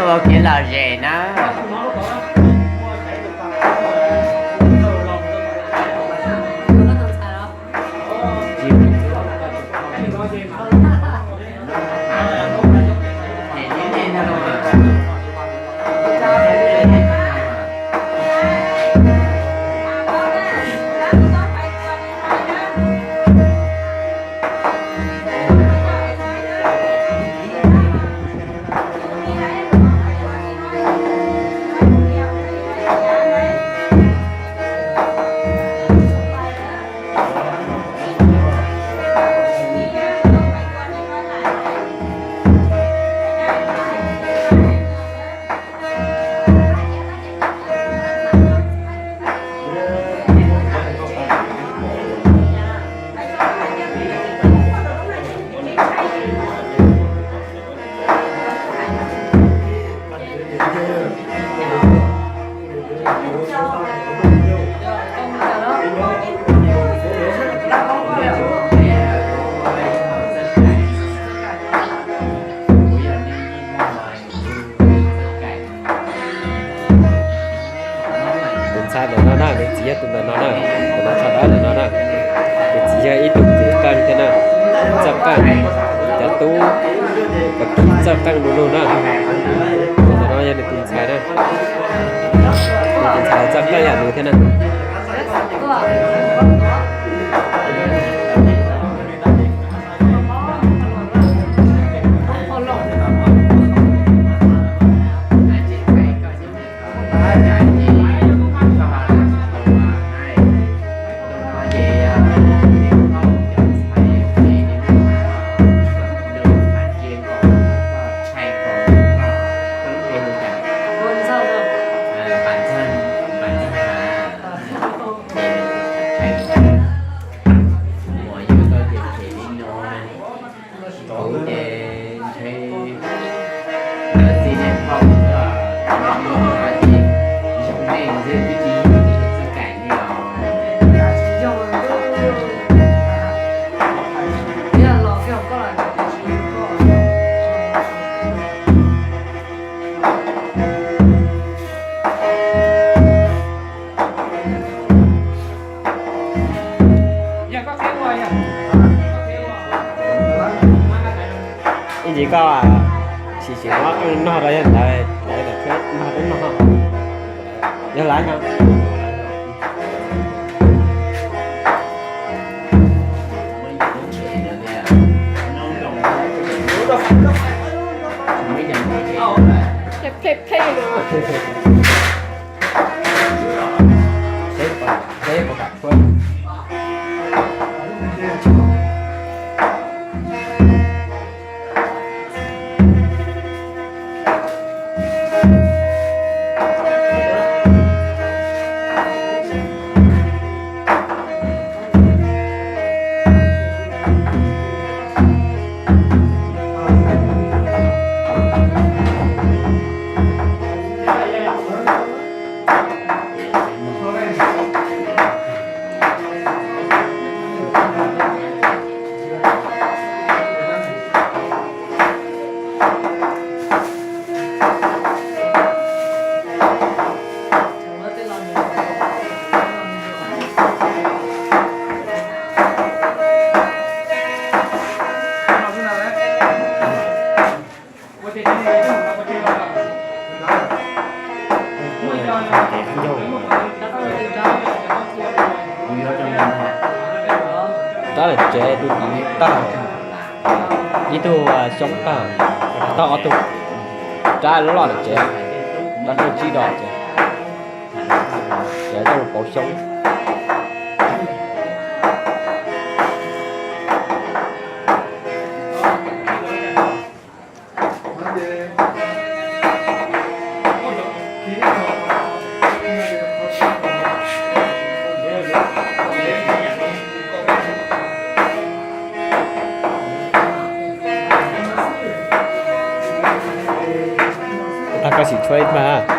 Ua kev lom zem na. Tus ntxhais ntawm no na, nws txiv yog tus ntawm no na, tus no tshaj dawb ntawm no na. Nws txiv yog ib tug txiv qeej thiab na, txawj qeej, cov tub, cov tub txawj qeej du lug na. Tus ntawm no yog nws tus ntxhais na, nws tus ntxhais txawj qeej yam nws thiab na. Ib ntsis koj sim sim muab qeej nog rau yawg ntawd, ntawd thiab nog rau nog. Yog lawv no. Phem phem phem. Rab lawm tsev tus tib tag, ib tug xyoob tag, tag ob tug. Rab loj loj lawm tsev, rab rau tsib dos tsev, tsev coj mus pauv xyoob. Tag koj sim tshuab ib plag.